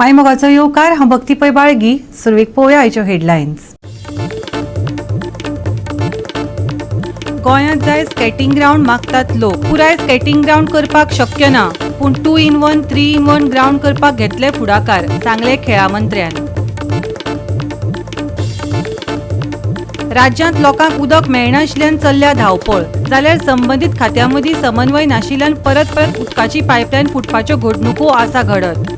मायमोगाचो येवकार. हांव भक्ती पै बाळगी. सुरवेक पळोवया आयच्यो हेडलायन्स. गोंयांत जाय स्केटिंग ग्रावंड मागतात लोक. पुराय स्केटिंग ग्रावंड करपाक शक्य ना, पूण 2 in 1 3 in 1 ground करपाक घेतले फुडाकार, सांगले खेळा मंत्र्यान. राज्यांत लोकांक उदक मेळनाशिल्ल्यान चल्ल्या धांवपळ, जाल्यार संबंदीत खात्यां मदीं समन्वय नाशिल्ल्यान परत परत उदकाची पायपलायन फुटपाच्यो घडणुको आसा घडत.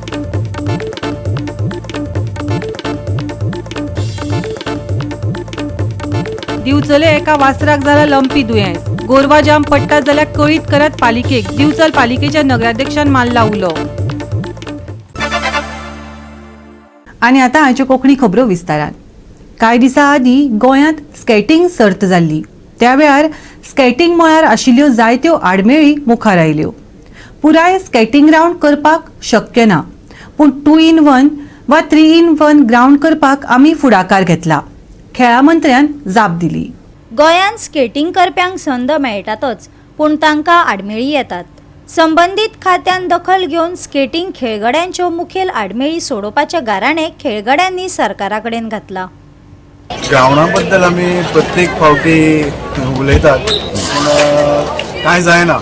दिवचले एका वासराक जाला लंपी दुयेंस. गोरवा जाम पडटा जाल्यार कळीत करात पालिकेक, दिवचल पालिकेच्या नगराध्यक्षान मारला उलो. आनी आतां आयच्यो कोंकणी खबरो विस्तारान. कांय दिसां आदीं गोंयांत स्केटिंग सर्त जाल्ली. त्या वेळार स्केटिंग मळार आशिल्ल्यो जायत्यो आडमेळी मुखार आयल्यो. पुराय स्केटिंग ग्रावंड करपाक शक्य ना, पूण 2 इन 1 वा 3 इन 1 ग्रावंड करपाक आमी फुडाकार घेतला, खेळा मंत्र्यान जाप दिली. गोंयांत स्केटिंग करप्यांक संद मेळटातच, पूण तांकां आडमेळी येतात. संबंदीत खात्यान दखल घेवन स्केटिंग खेळगड्यांच्यो मुखेल आडमेळी सोडोवपाचें गाराणें खेळगड्यांनी सरकारा कडेन घातलां. ग्रावंडा बद्दल आमी प्रत्येक फावटी उलयतात, पूण कांय जायना.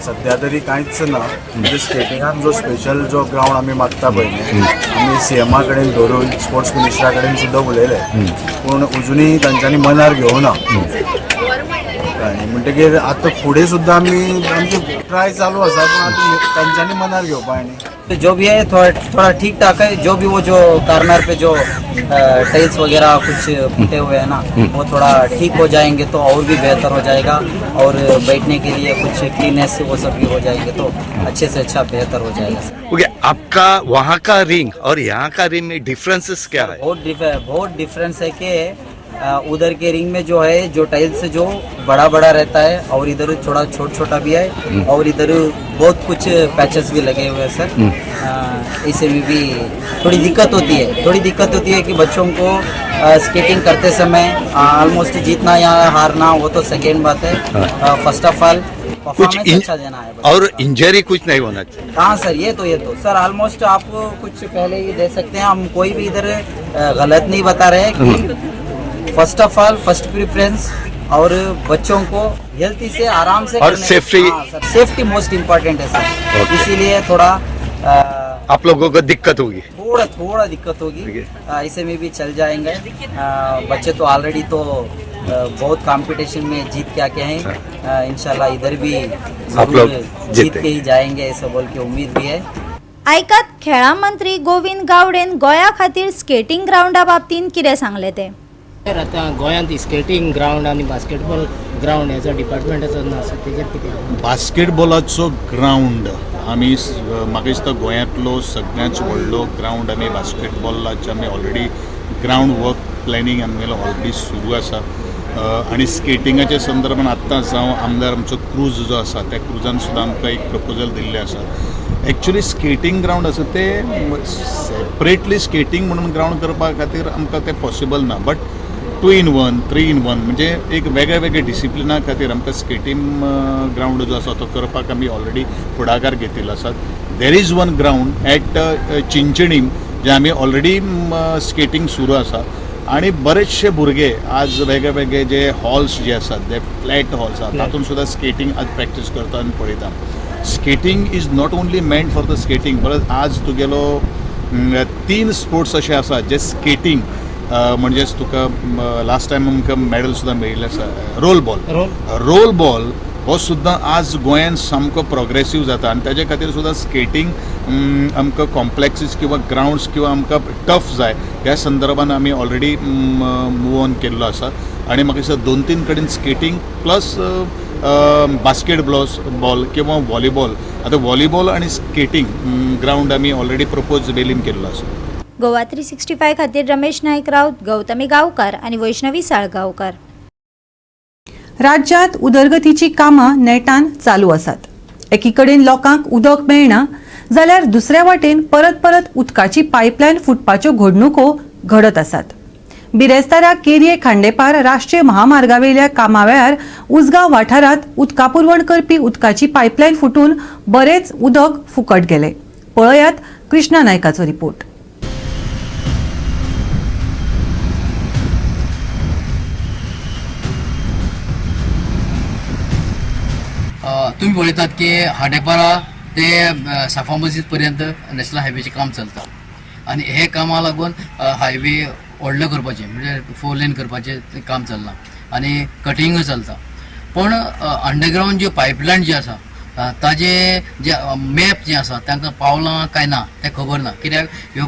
सद्या तरी कांयच ना. म्हणजे स्केटिंगाक जो स्पेशल जो ग्रावंड आमी मागता पळय न्ही, आमी सीएमा कडेन धरून स्पोर्ट्स मिनिस्टरा कडेन सुद्दां उलयले, पूण अजुनूय तांच्यांनी मनार घेवना. कळ्ळें? म्हणटकीर आतां फुडें सुद्दां आमी आमची ट्राय चालू आसा, पूण आतां तांच्यांनी मनार घेवपा न्ही. तो जो भी है थोड़ा थोड़ा ठीक ठाक है. जो भी वो जो कॉर्नर पे जो टाइल्स वगैरह कुछ फूटे हुए हैं ना, वो थोड़ा ठीक हो जाएंगे तो और भी बेहतर हो जाएगा और बैठने के लिए कुछ क्लीनेस वो सब भी हो जाएंगे तो अच्छे से अच्छा बेहतर हो जाएगा सर. ओके, आपका वहाँ का रिंग और यहाँ का रिंग में डिफरेंसेस क्या है? बहुत डिफरेंस है कि उधर के रिंग में जो है, जो टाइल्स जो बड़ा बड़ा रहता है और इधर थोड़ा छोटा छोटा भी है और इधर बहुत कुछ पैचेस भी लगे हुए हैं सर. इसे में भी थोड़ी दिक्कत होती है, थोड़ी दिक्कत होती है कि बच्चों को स्केटिंग करते समय ऑलमोस्ट जीतना या हारना वो तो सेकेंड बात है, फर्स्ट ऑफ ऑल कुछ परफॉर्मेंस अच्छा देना है बच्चों और का. इंजरी कुछ नहीं होना चाहिए. हाँ सर, ये तो सर ऑलमोस्ट आप कुछ पहले ही दे सकते हैं. हम कोई भी इधर गलत नहीं बता रहे हैं कि first of all first preference और बच्चों को हेल्थी से आराम से और safety- हाँ सर, सेफ्टी मोस्ट इम्पोर्टेंट है सर. Okay. इसीलिए थोड़ा आप लोगों को दिक्कत होगी. थोड़ा थोड़ा दिक्कत होगी. ठीक है. ऐसे में भी चल जाएंगे. बच्चे तो ऑलरेडी तो बहुत कंपटीशन में जीत के आके हैं. इंशाल्लाह इधर भी आप लोग जरूर जीत जीते. के ही जाएंगे, ऐसा बोल के उम्मीद भी है. आयकात खेळां मंत्री गोविंद गावडेन गोंया खातीर स्केटिंग ग्रावंडा बाबतींत कितें सांगलें तें. तर आतां गोंयांत स्केटींग ग्रावंड आनी बास्केटबॉल ग्रावंड हेजो डिपार्टमेंटाचो ना आसा, तेजेर कितें? बास्केटबॉलाचो ग्रावंड आमी म्हाका दिसता गोंयांतलो सगळ्यांत व्हडलो ग्रावंड आमी बास्केटबॉलाचे आमी ऑलरेडी ग्रावंड वर्क प्लॅनिंग आमगेलो ऑलरेडी सुरू आसा. आनी स्केटिंगाच्या संदर्भान आत्तांच हांव आमदार आमचो क्रूज जो आसा, त्या क्रुजान सुद्दां आमकां एक प्रपोजल दिल्लें आसा. एक्चुली स्केटींग ग्रावंड आसा ते सेपरेटली स्केटींग म्हणून ग्रावंड करपा खातीर आमकां तें पॉसिबल ना, but 2 in 1, 3 in 1 म्हणजे एक वेगळे वेगळे डिसिप्लिना खातीर आमकां स्केटींग ग्रावंड जो आसा तो करपाक आमी ऑलरेडी फुडाकार घेतिल्लो आसा. There is one ground at Chinchinim जे आमी ऑलरेडी स्केटींग सुरू आसा आनी बरेचशे भुरगे आज वेगळे वेगळे जे हॉल्स जे आसात, जे फ्लॅट हॉल्स आसात, तातूंत सुद्दां स्केटींग आज प्रॅक्टीस करता आनी पळयता. Skating is not only meant for the skating, परत आज तुगेलो तीन स्पोर्ट्स अशे आसात जे स्केटींग म्हणजेच तुका लास्ट टायम आमकां मॅडल सुद्दां मेळिल्लें आसा, role ball. Role. Role ball हो सुद्दां आज गोंयांत सामको प्रोग्रेसीव जाता आनी ताजे खातीर सुद्दां स्केटींग आमकां कॉम्प्लेक्सीस किंवा ग्रावंड्स किंवा आमकां टफ जाय. ह्या संदर्भान आमी ऑलरेडी मूव ऑन केल्लो आसा आनी म्हाका दिसता दोन तीन कडेन स्केटींग प्लस बास्केट बॉल किंवा व्हॉलीबॉल, आतां व्हॉलीबॉल आनी स्केटींग ग्रावंड आमी ऑलरेडी प्रपोज वेलीम केल्लो आसा. गोवा 365 खातीर रमेश नायक राऊत, गौतमी गांवकार आनी वैष्णवी साळगांवकार. राज्यांत उदरगतीची कामां नेटान चालू आसात. एकीकडेन लोकांक उदक मेळना, जाल्यार दुसऱ्या वाटेन परत परत उदकाची पायपलायन फुटपाच्यो घडणुको घडत आसात. बिरेस्तारा केरये खांडेपार राष्ट्रीय महामार्गावेल्या कामा वेळार उजगांव वाठारांत उदका पुरवण करपी उदकाची पायपलायन फुटून बरेच उदक फुकट गेले. पळयात. कृष्णा नायकाचो रिपोर्ट. तुम्ही पळयतात की हांडेपारा ते साफा मस्जिद पर्यंत नॅशनल हायवेचें काम चलता आनी हे कामा लागून हायवे व्हडलो करपाचें म्हणजे फोर लेन करपाचें तें काम चल्लां आनी कटिंगूय चलता. पूण अंडरग्रावंड ज्यो पायपलायन जी आसा ताजे जे मॅप जे आसा तांकां पावलां काय ना तें खबर ना, कित्याक ह्यो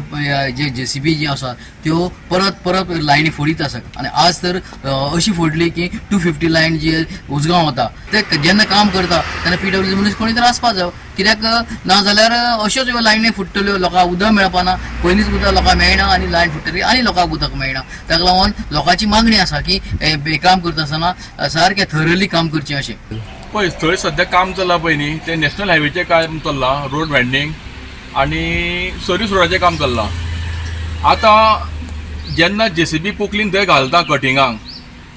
जे जेसीबी जी आसा त्यो परत परत लायनी फोडीत आसा आनी आज तर अशी फोडली की 250 लायन जी उजगांव वता ते जेन्ना काम करता तेन्ना पीडब्ल्यूडी मनीस कोणी तर आसपा जाय, कित्याक ना जाल्यार अश्योच ह्यो लायनी फुट्टल्यो, लोकांक उदक मेळपा ना, पयलींच उदक लोकांक मेळना आनी लायन फुट्टली आनी लोकांक उदक मेळना. ताका लागून लोकांची मागणी आसा की हे काम करता आसतना सारकें थरली काम करचें अशें. पळय थंय सद्या काम चल्लां पळय न्ही तें नॅशनल हायवेचें काम चल्लां, रोड वायडनींग आनी सर्वीस रोडाचें काम चल्लां. आतां जेन्ना जेसीबी पोकलीन थंय घालता कटिंगाक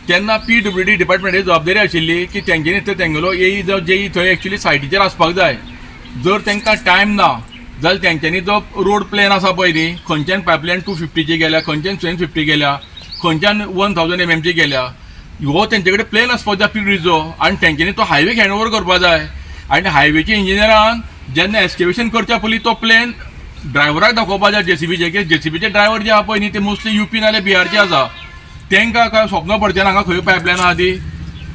तेन्ना पीडब्ल्यूडी डिपार्टमेंटाची जबाबदारी आशिल्ली की तेंच्यांनी थंय तेंगेलो एई जावं जेई थंय एक्चुली सायटीचेर आसपाक जाय. जर तांकां टायम ना जाल्यार तेंच्यांनी जो रोड प्लॅन आसा पळय न्ही खंयच्यान पायपलायन 250ची गेल्या, खंयच्यान 750 गेल्या, खंयच्यान 1000 mmची गेल्या, हो तेंचे कडेन प्लॅन आसपाक जाय पीडब्ल्यूडीचो आनी तेंच्यांनी तो हायवेक हँड ओवर करपाक जाय. आनी हायवेच्या इंजिनियरान जेन्ना एक्सकेवेशन करच्या पयलीं तो प्लॅन ड्रायव्हराक दाखोवपाक जाय जेसीबीचे, कित्याक जेसीबीचे ड्रायव्हर जे आहा पळय न्ही ते मोस्टली युपी नाल्यार बिहारचे आसा. तांकां काय स्वप्न पडचें ना हांगा खंय पायपलायन आहा ती,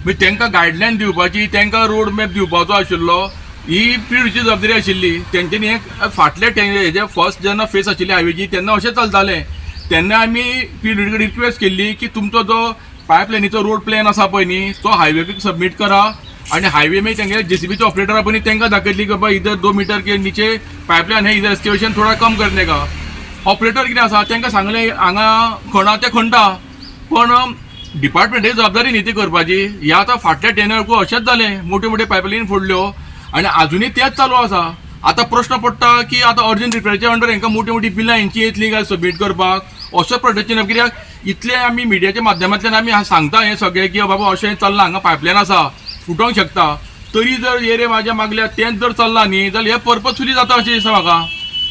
मागीर तांकां गायडलायन दिवपाची, तांकां रोड मॅप दिवपाचो आशिल्लो, ही पीडब्ल्यूडीची जबाबदारी आशिल्ली. तेंच्यांनी हें फाटले हेजे फर्स्ट जेन्ना फेस आशिल्ली हायवेची तेन्ना अशें चलतालें, तेन्ना आमी पीडब्ल्यूडी कडेन रिक्वेस्ट केल्ली की तुमचो जो पायपलायनीचो रोड प्लॅन आसा पळय न्ही तो हायवेक सबमीट करा आनी हायवे मागीर तेंगे जेसीबीचे ऑपरेटर आहा पळय न्ही तांकां दाखयतली की बाबा इधर 2 मीटर के नीचे पायपलायन है, इधर एक्सकेवेशन थोडा कम करने का. ऑपरेटर कितें आसा तांकां सांगलें हांगा खणा तें खणटा, पण डिपार्टमेंटाची जबाबदारी न्ही ती करपाची. ह्या आतां फाटल्या 10 इयर्स अशेंच जालें, मोट्यो मोट्यो पायपलायन फोडल्यो आनी आजुनूय तेंच चालू आसा. आतां प्रश्न पडटा की आतां अर्जंट रिपेराच्या अंडर हांकां मोटी मोटी बिलां हेंची येतली काय सबमीट करपाक, असो प्रोटेक्शन. कित्याक इतलें आमी मिडियाच्या माध्यमांतल्यान आमी सांगता हें सगळें की बाबा अशें चल्लां, हांगा पायपलायन आसा फुटोंक शकता, तरी जर एरिया म्हाज्या मागल्या तेंच जर चल्लां न्ही जाल्यार हें पर्पजफुली जाता अशें दिसता म्हाका.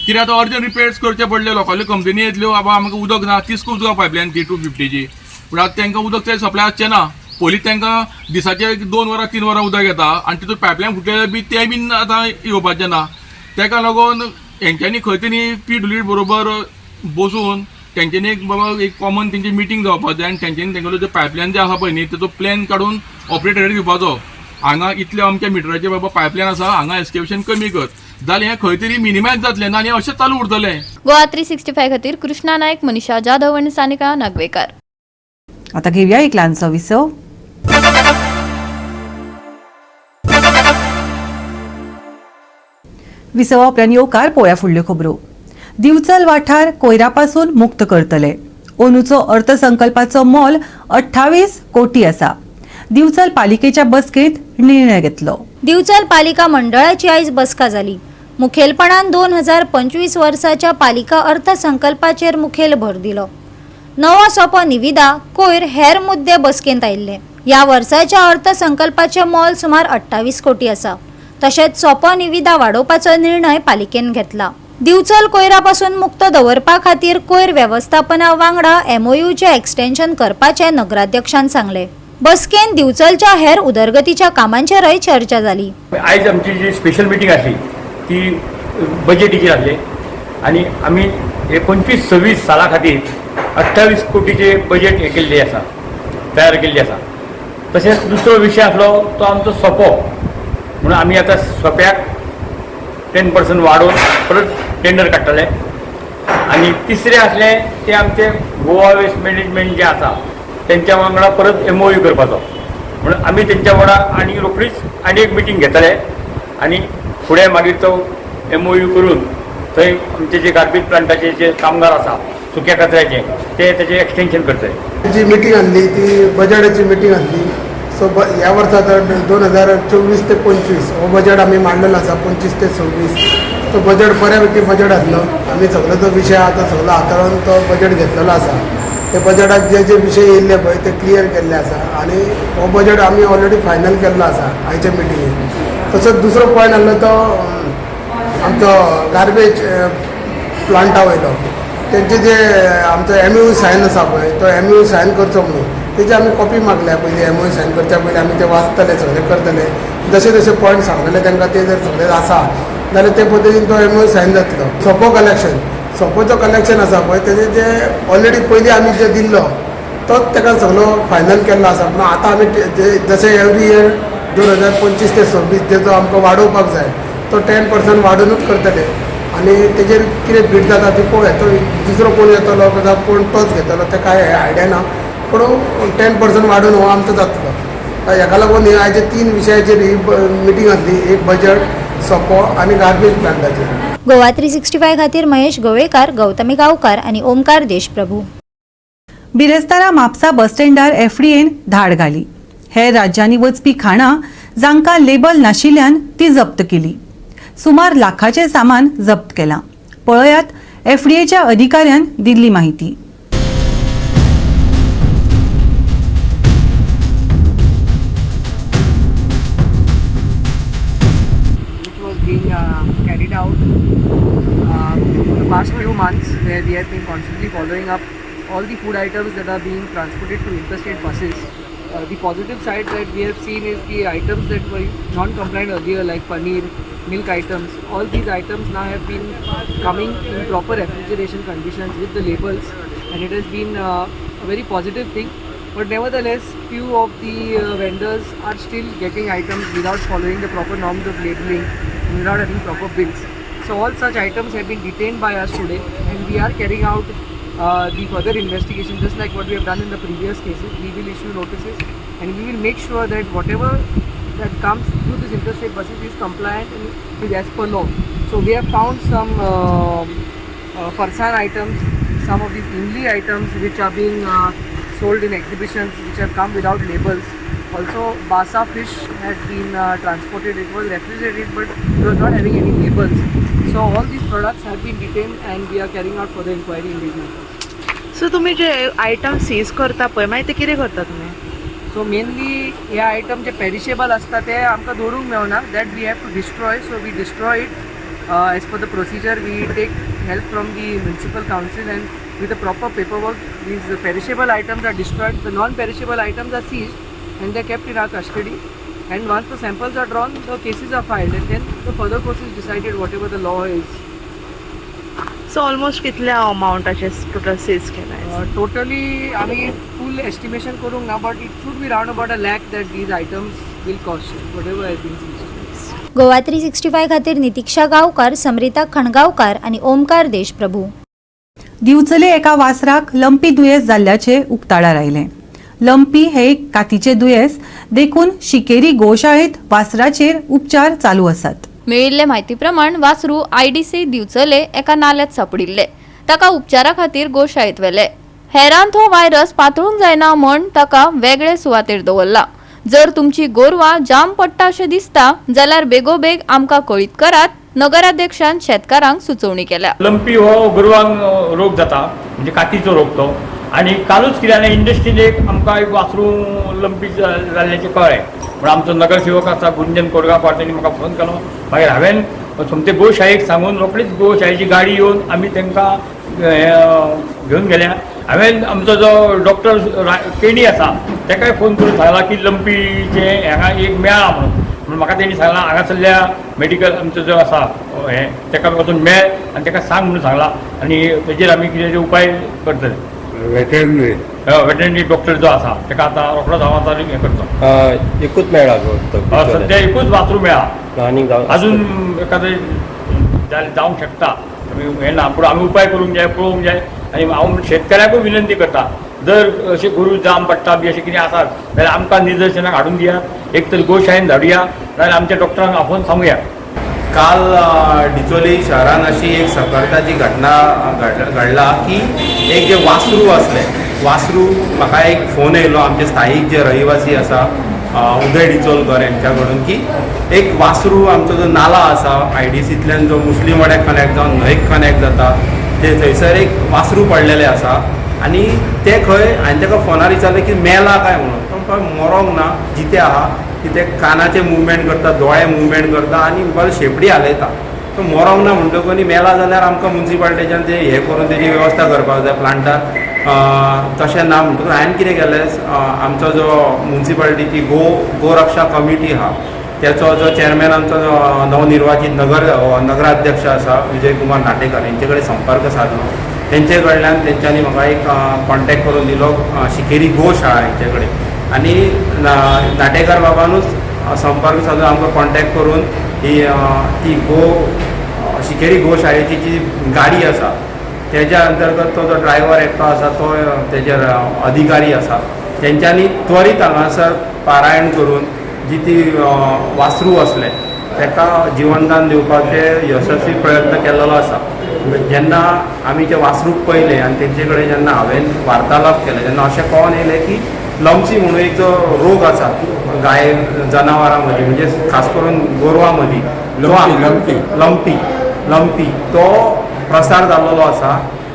कित्याक आतां अर्जंट रिपेर्स करचे पडले, लोकांल्यो कंप्लेनी येतल्यो बाबा आमकां उदक ना, तीस उदक पायपलायन ती 250ची, पूण आतां तांकां उदक ते सप्लाय आसचें ना. पयलीं तांकां दिसाचे 2 वरां 3 वरां उदक येता आनी तितून पायपलायन फुटलें बी तें बीन आतां येवपाचें ना. ताका लागून हेंच्यांनी खंय तरी पीडब्ल्यूडी बरोबर बसून तेंच्यांनी एक बाबा एक कॉमन तेंची मिटींग जावपाक जाय आनी तेंच्यांनी तेंगेलो जो पायपलायन जे आसा पळय न्ही तेचो प्लॅन काडून ऑपरेटराक दिवपाचो, हांगा इतले अमक्या मिटराचे बाबा पायपलायन आसा, हांगा एक्सकेवेशन कमी कर, जाल्यार हें खंय तरी मिनिमायज जातलें ना आनी अशें चालू उरतलें. गोवा 365 खातीर कृष्णा नायक, मनीषा जाधव आनी सानिका नागवेकार. आता घेऊया एक ल्हानसो विसव. विसवा उपरांत येवकार पळोवया फुडल्यो खबरो. दिवचल वाठार कोयरापासून मुक्त करतले. अंदूचो अर्थसंकल्पाचो मोल 28 कोटी आसा. दिवचल पालिकेच्या बसकेत निर्णय घेतलो. दिवचल पालिका मंडळाची आयज बसका जाली. मुखेलपणान 2025 वर्साच्या पालिका अर्थसंकल्पाचेर मुखेल भर दिलो. नवो सोपो निविदा कोयर हेर मुद्दे बसकेंत आयिल्ले. ह्या वर्साच्या अर्थसंकल्पाचें मोल सुमार 28 कोटी आसा. तशेंच सोपो निविदा वाडोवपाचो निर्णय पालिकेन घेतला. दिवचल कोयरा पासून मुक्त दवरपा खातीर कोयर वेवस्थापना वांगडा एमओयूचें एक्सटेन्शन करपाचें नगराध्यक्षान सांगलें. बसकेन दिवचलच्या हेर उदरगतीच्या कामांचेरय चर्चा जाली. आयज आमची जी स्पेशल मिटींग आसली ती बजेटीचेर आसली आनी आमी हे 25-26 साला खातीर 28 कोटीचे बजेट हे केल्ले आसा, तयार केल्ली आसा. तशेंच दुसरो विशय आसलो तो आमचो सोपो, म्हणून आमी आतां सोप्याक 10% वाडोवन परत टेंडर काडटले. आनी तिसरें आसलें तें आमचें गोवा वेस्ट मॅनेजमेंट जें आसा तेंच्या वांगडा परत एमओयू करपाचो, म्हणून आमी तेंच्या वांगडा आनी रोखडीच आनी एक मिटींग घेतले आनी फुडें मागीर तो एमओयू करून थंय आमचे जे गार्बेज प्लांटाचे जे कामगार आसा सुक्या कचऱ्याचे ते तेजें एक्सटेंशन करतले. जी मिटींग आसली ती बजेटाची मिटींग आसली. सो ह्या वर्सा तर 2024 ते 25 हो बजेट आमी मांडलेलो आसा, 25 ते 26. तो बजेट बऱ्यापैकी बजेट आसलो. आमी सगळो जो विशय आतां सगळो हाताळून तो बजेट घेतलेलो आसा. ते बजेटाक जे जे विशय येयल्ले पळय ते क्लियर केल्ले आसा आनी हो बजेट आमी ऑलरेडी फायनल केल्लो आसा आयच्या मिटिंगेक. तसोच दुसरो पॉयंट आसलो तो आमचो गार्बेज प्लांटा वयलो तेंचे जे आमचो एमयू सायन आसा पळय तो एमयू सायन करचो म्हणून तेजी आमी कॉपी मागल्या. पयलीं एमओयू सायन करच्या पयलीं आमी ते वाचतले, सगळे करतले, जशे जशे पॉयंट सांगलेले तांकां ते जर सगळे आसा जाल्यार ते पद्दतीन तो एमओयू सायन जातलो. सोपो कलेक्शन, सोपोचो कलेक्शन आसा पळय तेजे जे ऑलरेडी पयलीं आमी जे दिल्लो तोच ताका सगळो फायनल केल्लो आसा. पूण आतां आमी जशें एवरी इयर 2025 ते 26 जेजो आमकां वाडोवपाक जाय तो 10% वाडोवनूच करतले आनी तेजेर कितें बीट जाता ती पळोवया. तो दुसरो कोण येतलो जावं कोण तोच घेतलो तें कांय आयडिया ना, पूण 10% वाडोवन हो आमचो जातलो. हेका लागून हे आयचे 3 विशयाचेर ही मिटींग आसली, एक बजट, सोपो आनी गार्बेज प्लांटाचेर. गोवा 365 खातीर महेश गोवेकार, गौतमी गांवकार आनी ओमकार देशप्रभू. बिरेस्तारा म्हापसा बस स्टँडार एफडीएन धाड घाली. हेर राज्यांनी वचपी खाणां जांकां लेबल नाशिल्ल्यान ती जप्त केली. सुमार लाखाचें सामान जप्त केलां. पळयात एफडीएच्या अधिकाऱ्यान दिल्ली माहिती. Which was being carried out for the past few months, where we have been constantly following up all the food items that are being transported to interstate buses. The positive side that we have seen is the items that were non-compliant earlier, like paneer, milk items, all these items now have been coming in proper refrigeration conditions with the labels, and it has been a very positive thing. But nevertheless, few of the vendors are still getting items without following the proper norms of labeling and without having proper bills. So all such items have been detained by us today, and we are carrying out the further investigation just like what we have done in the previous cases. We will issue notices and we will make sure that whatever that comes through this interstate buses is compliant and is as per law. So we have found some farsan items, some of these imli items which are being sold in exhibitions which have come without labels. Also, basa fish has been transported. It was refrigerated but it was not having any labels. So all these products have been detained and we are carrying out further inquiry in these matters. So तुमी जे item seize करता पळय, मागीर ते कितें करता तुमी? So mainly हे item जे perishable आसता ते आमकां दवरूंक मेळना, that we have to destroy. So we destroy it as per the procedure. We take help from the municipal council and with the proper paper work these perishable items are destroyed. The non perishable items are seized and they kept in our custody, and once the samples are drawn, the cases are filed and then the further course is decided, whatever the law is. So almost कितल्या अमावंटाचे total seize केला? Totally आमी फूल estimation करूंक ना, but it should be round about a lakh that these items will cost, whatever has been seized. Goa 365 खातीर नितिक्षा गांवकार, समरिता खणगांवकार आनी ओमकार देशप्रभू. दिवचले एका वासराक lumpy दुयेंस जाल्ल्याचें उक्ताडार आयलें. लंपी हे एक कातीचें दुयेंस देखून शिकेरी गोशाळेंत वासराचेर उपचार चालू आसात. मेळिल्ले म्हायती प्रमाण वासरू आयडीसी दिवचले एका नाल्यात सापडिल्ले. ताका उपचारा खातीर गोशाळेंत व्हेले. हेरांत हो व्हायरस पातळूंक जायना म्हण ताका वेगळे सुवातेर दवरला. जर तुमची गोरवां जाम पडटा अशें दिसता जाल्यार बेगोबेग आमकां कळीत करात, नगराध्यक्षान शेतकारांक सुचोवणी केल्या. लंपी हो गोरवांक रोग जाता, म्हणजे कातीचो रोग तो. आनी कालूच कितें जालें, इंडस्ट्रीन एक आमकां एक वासरूं लंपी जाल्ल्याचें कळ्ळें. म्हण आमचो नगरसेवक आसा गुंजन कोरगांवकार, तेणी म्हाका फोन केलो. मागीर हांवें सोमते गोशाळेक सांगून रोखडीच गोशाळेची गाडी येवन आमी तांकां घेवन गेल्या. हांवें आमचो जो डॉक्टर केणी आसा ताकाय फोन करून सांगला की लंपीचें हांगा एक मेळ्ळां म्हणून. म्हणून म्हाका तेणी सांगलां हांगासरल्या मेडिकल आमचो जो आसा हें ताका वचून मेळ आनी ताका सांग म्हणून सांगलां आनी तेजेर आमी कितें ते उपाय करतले. वेटरनरी वेटरनरी डॉक्टर जो आसा ताका आतां रोखडोच हांव आतां हें करता. एकूच मेळ्ळा फक्त? सद्या एकूच वासरूं मेळ्ळा. आनीक अजून एखादें जावंक शकता, आमी हें ना, पूण आमी उपाय करूंक जाय, पळोवंक जाय. आनी हांव शेतकऱ्यांकूय विनंती करता, जर अशें गोरू जाम पडटा बी अशें कितें आसात जाल्यार आमकां निदर्शनाक हाडून दियात, एक तर गोशाळेन धाडुया नाजाल्यार आमच्या डॉक्टरांक आपोवन सांगुया. काल डिचोली शहरान अशी एक सकर्ताची घटना घडला की एक जे वासरू आसलें, वासरू म्हाका एक फोन येयलो आमचे स्थायीक जे रहिवासी आसा उदय डिचोलकर हेंच्या कडून की एक वासरू आमचो जो नाला आसा आयडीसींतल्यान जो मुस्लीम वाड्याक कनेक्ट जावन न्हंयक कनेक्ट जाता ते थंयसर एक वासरू पडलेलें आसा आनी तें खंय हांवें ताका फोनार विचारलें की मेला काय म्हणून, तो म्हणपाक मरोंक ना, जितें आहा की ते कानाचे मुवमेंट करता, दोळे मुवमेंट करता आनी म्हणपाक शेपडी हालयता. तो मरोंक ना म्हणटकूच न्ही मेला जाल्यार आमकां मुन्सिपालिटीच्यान ते हें करून तेजी वेवस्था करपाक जाय प्लांटार. तशें ना म्हणटकूच हांवें कितें केलें, आमचो जो मुन्सिपालिटीची गोरक्षा कमिटी आहा तेचो जो चेअरमॅन आमचो जो नवनिर्वाचीत नगराध्यक्ष आसा विजय कुमार नाटेकर हेंचे कडेन संपर्क सादलो. तेंचे कडल्यान तेंच्यांनी म्हाका एक कॉन्टेक्ट करून दिलो शिकेरी गोशाळा हेंचे कडेन आनी नाटेकार बाबानूच संपर्क सादून आमकां कॉन्टेक्ट करून ही ती शिकेरी गोशाळेची जी गाडी आसा तेज्या अंतर्गत तो जो ड्रायव्हर एकटो आसा तो तेजेर अधिकारी आसा तेंच्यांनी त्वरीत हांगासर पारायण करून जी ती वासरू आसलें ताका जिवनदान दिवपाचे यशस्वी प्रयत्न केल्लो आसा. जेन्ना आमी ते वासरूक पळयलें आनी तेंचे कडेन जेन्ना हांवें वार्तालाप केले तेन्ना अशें कळोन येयलें की लंपसी म्हणून एक जो रोग आसा गाय जनावरां मदीं म्हणजे खास करून गोरवां मदीं लंपी तो प्रसार जाल्लो आसा.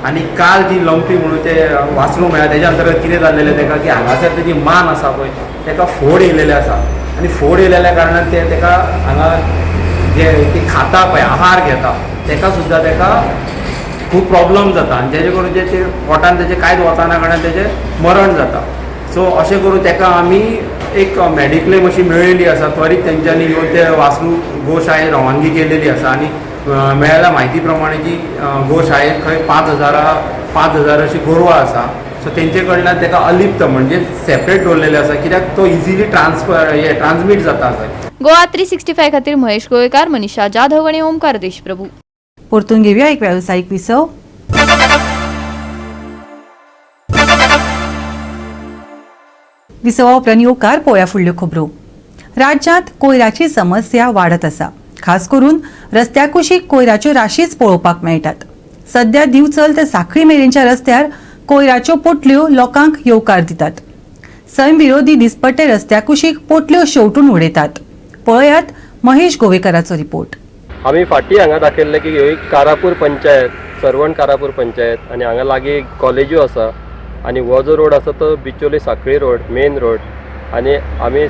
आनी काल जी लंपी म्हणून ते वासरू मेळ्ळा तेज्या अंतर्गत कितें जाल्लेलें तेका की हांगासर तेजी मान आसा पळय तेका फोड येयलेले आसा आनी फोड येयलेल्या कारणान ते तेका हांगा जे ती खाता पळय आहार घेता तेका सुद्दां तेका खूब प्रॉब्लम जाता आनी तेजे करून ते पोटान तेजें कांयच वचना कारणान तेजें मरण जाता. सो अशें करून तेका आमी एक मेडिक्लेम अशी मेळयली आसा. त्वरीत तेंच्यांनी येवन ते वासरू गोशाळेत रवानगी केलेली आसा आनी मेळ्ळ्या म्हायती प्रमाणे जी गोशाळेत खंय 5,000 अशी गोरवां आसा. सो तेंचे कडल्यान तेका अलिप्त म्हणजे सेपरेट दवरलेले आसा कित्याक तो इजिली ट्रान्समीट जाता आसा. गोवा 365 खातीर महेश गोवेकार, मनीषा जाधव आनी ओमकार देशप्रभू. परतून घेवया एक वेवसायीक विसव. विसवा उपरांत येवकार पळोवया फुडल्यो खबरो. राज्यांत कोयराची समस्या वाडत आसा. खास करून रस्त्या कुशीक कोयराच्यो राशीच पळोवपाक मेळटात. सध्या दिवचल ते साखळी मेरेनच्या रस्त्यार कोयराच्यो पोटल्यो लोकांक येवकार दितात. सैम विरोधी दिसपट्टे रस्त्या कुशीक पोटल्यो शेवटून उडयतात. पळयात महेश गोवेकराचो रिपोर्ट. आमी फाटीं हांगा दाखयल्लें की ही कारापूर पंचायत, सर्वण कारापूर पंचायत आनी हांगा लागीं कॉलेजूय आसा आनी हो जो रोड आसा तो Bicholim Sanquelim road main road आनी आमी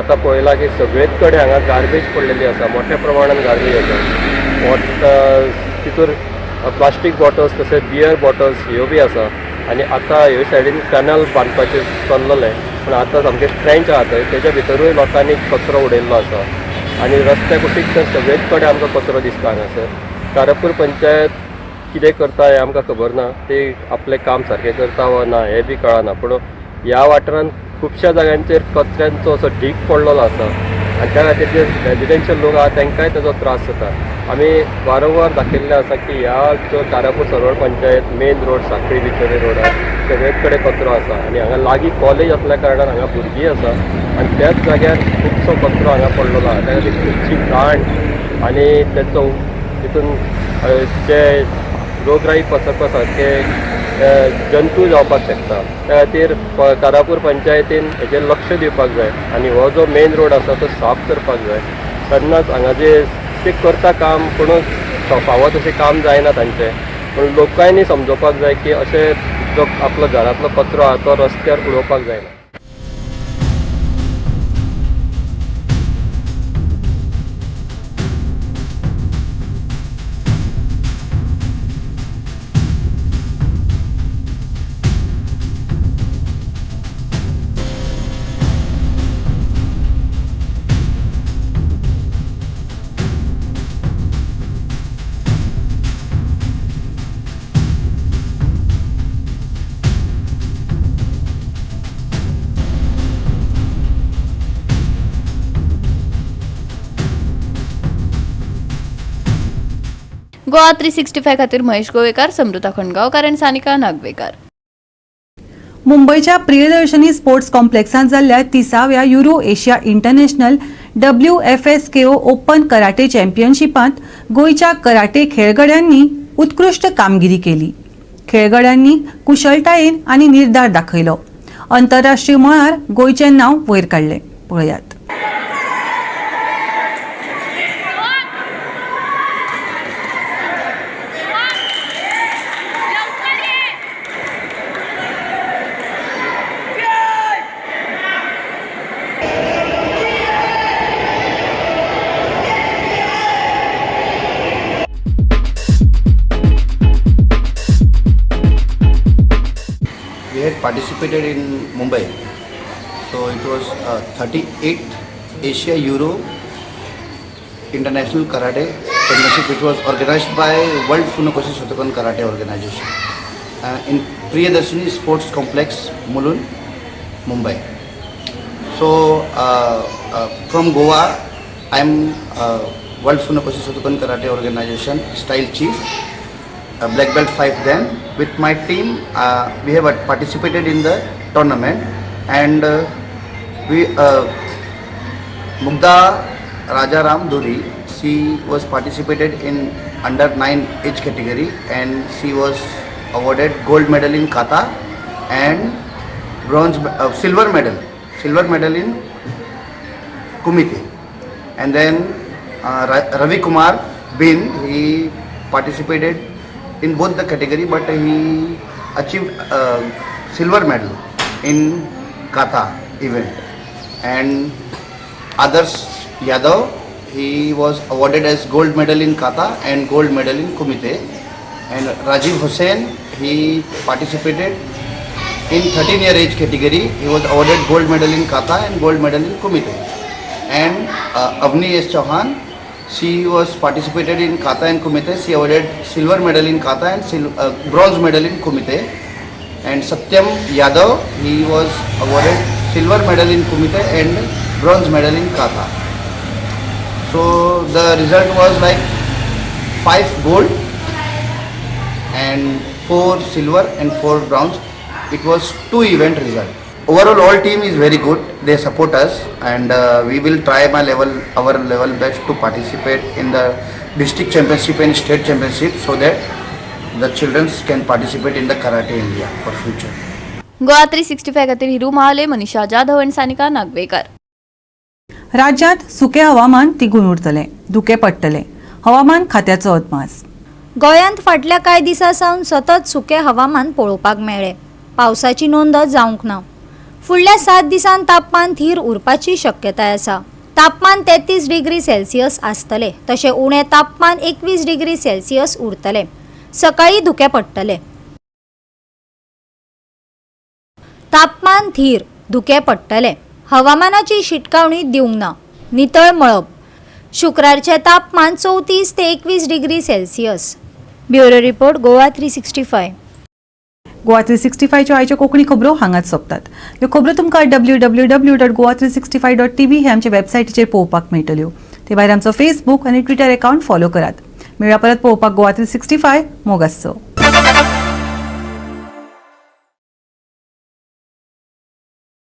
आतां पळयलां की सगळेच कडेन हांगा गार्बेज पडलेली आसा, मोठ्या प्रमाणान गार्बेज आसा. तितूर प्लास्टीक बॉटल्स तशेंच बियर बॉटल्स ह्यो बी आसा आनी आतां ह्यो सायडीन कॅनल बांदपाचें चल्ललें पूण आतां सामकें ट्रेंच आहा थंय तेज्या भितरूय लोकांनी कचरो उडयल्लो आसा आनी रस्त्या कुशीक तर सगळेच कडेन आमकां कचरो दिसता हांगासर. कारापूर पंचायत कितें करता हें आमकां खबर ना, ते आपलें काम सारकें करता वा ना हें बी कळना, पूण ह्या वाठारांत खुबश्या जाग्यांचेर कचऱ्यांचो असो ढीक पडलेलो आसा आनी त्या खातीर जे रेजिडेन्शियल लोक आहा तांकांय ताजो त्रास जाता. आमी वारंवार दाखयल्लें आसा की ह्या जो Karapur Sarvan panchayat main road Sanquelim Bicholim रोडार सगळेच कडेन कचरो आसा आनी हांगा लागीं कॉलेज आसल्या कारणान हांगा भुरगीं आसा आनी त्याच जाग्यार खुबसो कचरो हांगा पडलेलो आहा. त्या खातीर खुबशी घाण आनी तेचो तितून जे रोगराई पसरपा सारके जंतू जावपाक शकता. त्या खातीर कारापूर पंचायतीन हेजेर लक्ष दिवपाक जाय आनी हो जो मेन रोड आसा तो साफ करपाक जाय. तेन्नाच हांगा जे ते करता काम पूण फावो तशें काम जायना तांचें, पूण लोकांनी समजोवपाक जाय की अशें जो आपलो घरांतलो कचरो आहा तो रस्त्यार उडोवपाक जायना. गोवा 365 खातीर महेश गोवेकार, समृता खंडगांवकार आनी सानिका नागवेकार. मुंबयच्या प्रियदर्शनी स्पोर्ट्स कॉम्प्लेक्सांत जाल्ल्या 30व्या Euro Asia international WFSKO open karate चॅम्पियनशिपांत गोंयच्या कराटे खेळगड्यांनी उत्कृश्ट कामगिरी केली. खेळगड्यांनी कुशळटायेन आनी निर्धार दाखयलो. आंतरराष्ट्रीय मळार गोंयचें नांव वयर काडलें. पळयात. participated in Mumbai. So it was 38th Asia Euro International Karate Championship, which was organized by World Funakoshi Shotokan Karate Organization in Priyadarshini Sports Complex, Mulund, Mumbai. So from Goa, I am World Funakoshi Shotokan Karate Organization Style Chief, black belt 5 then. With my team, we have participated in the tournament, and we Mugdha Rajaram Duri, she was participated in under 9 age category, and she was awarded gold medal in kata and bronze silver medal in kumite. And then Ravi Kumar Bin, he participated in both the category, but he achieved silver medal in kata event. And others Yadav, he was awarded as gold medal in kata and gold medal in kumite. And Rajiv Hussain, he participated in 13-year age category. He was awarded gold medal in kata and gold medal in kumite. And Avni S Chauhan, she was participated in kata and kumite. She awarded silver medal in kata and bronze medal in kumite. And Satyam Yadav, he was awarded silver medal in kumite and bronze medal in kata. So the result was like 5 gold and 4 silver and 4 bronze. It was 2 event result. Overall, all team is very good. They support us, and we will try my level, our level best to participate in the district championship and state championship, so that the children can participate in the Karate India for future. Goa 365 खातीर हिरू महाले, मनीषा जाधव आनी सानिका नागवेकर. राज्यांत सुकें हवामान तिगून उरतलें, धुकें पडटलें, हवामान खात्याचो अदमास. गोंयांत फाटल्या कांय दिसां सावन सतत सुकें हवामान पळोवपाक मेळ्ळें. पावसाची नोंद जावंक ना. फुडल्या 7 दिसांत तापमान थीर उरपाची शक्यताय आसा. तापमान 33 डिग्री सेल्सियस आसतलें, तशें उणें तापमान 21 डिग्री सेल्सियस उरतलें. सकाळीं धुकें पडटलें. तापमान थीर, धुकें पडटलें. हवामानाची शिटकावणी दिवंक ना. नितळ मळब. शुक्रारचें तापमान 34 ते 21 degree Celsius. Bureau report, Goa 365. Goa 365च्यो आयच्यो कोंकणी खबरो हांगाच सोंपतात. ह्यो खबरो तुमकां www.goa365.tv हे आमचे वेबसायटीचेर पळोवपाक मेळटल्यो. ते भायर आमचो फेसबूक आनी ट्विटर अकाउंट फॉलो करात. मेळया परत पळोवपाक गोवा 365. मोग आसचो.